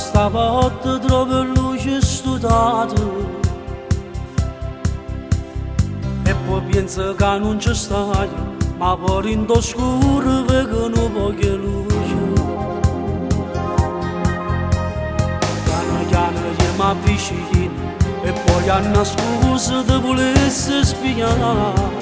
sta porta trovo luce stutata. E poi penso che non ci stai, ma poi in scuro vedo un po' di luce. Piano piano io mi avvicino e poi a nascosto ti volessi spiare.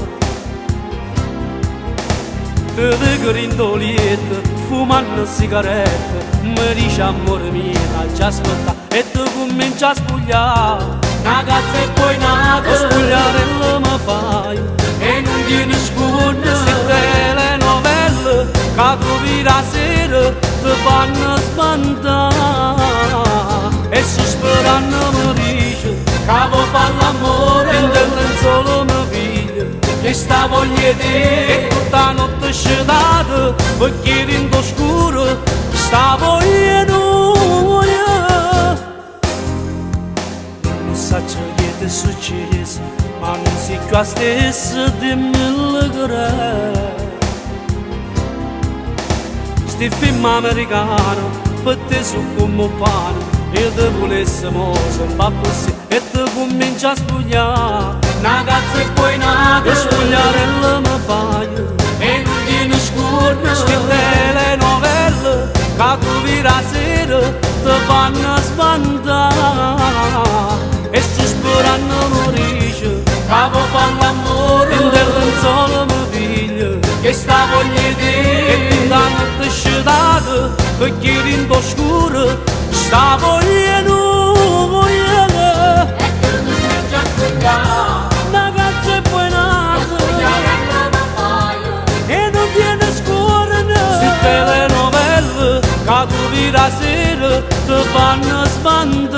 Te vedo in lietto, fumando sigarette, mi dice amore mio, già aspetta e tu cominci a spogliare. Una cazzo e poi nata, Spogliare mi fai, e non tieni scuola. Se telenovelle che tu vedi la sera ti fanno spantare e sosperando mi dice Che vuoi fare l'amore, in del lenzuolo mi piglia che sta voglia di e tutta notte scetata perché in scuro sta voglia noia. Non so che ti è successo, ma non sei più la stessa, dimmi che è. Sti film americani, per te sono come pane, e te volessi mo sempre così, e te cominci a spogliare, Una cazzo e poi nata, e spogliare mi fai. e non tieni scuola. Sti telenovelle che tu vedi la sera ti fanno spantare e sosperando mi dice Che vuoi fare l'amore, in del lenzuolo mi piglia che sta voglia e di tutta notte scetata perché in scuro sta voglia noia. E tu cominci a spogliare, Una cazzo e poi nata spogliare mi fai. e non tiene scuola. Se telenovelle che tu vedi la sera ti fanno spantare.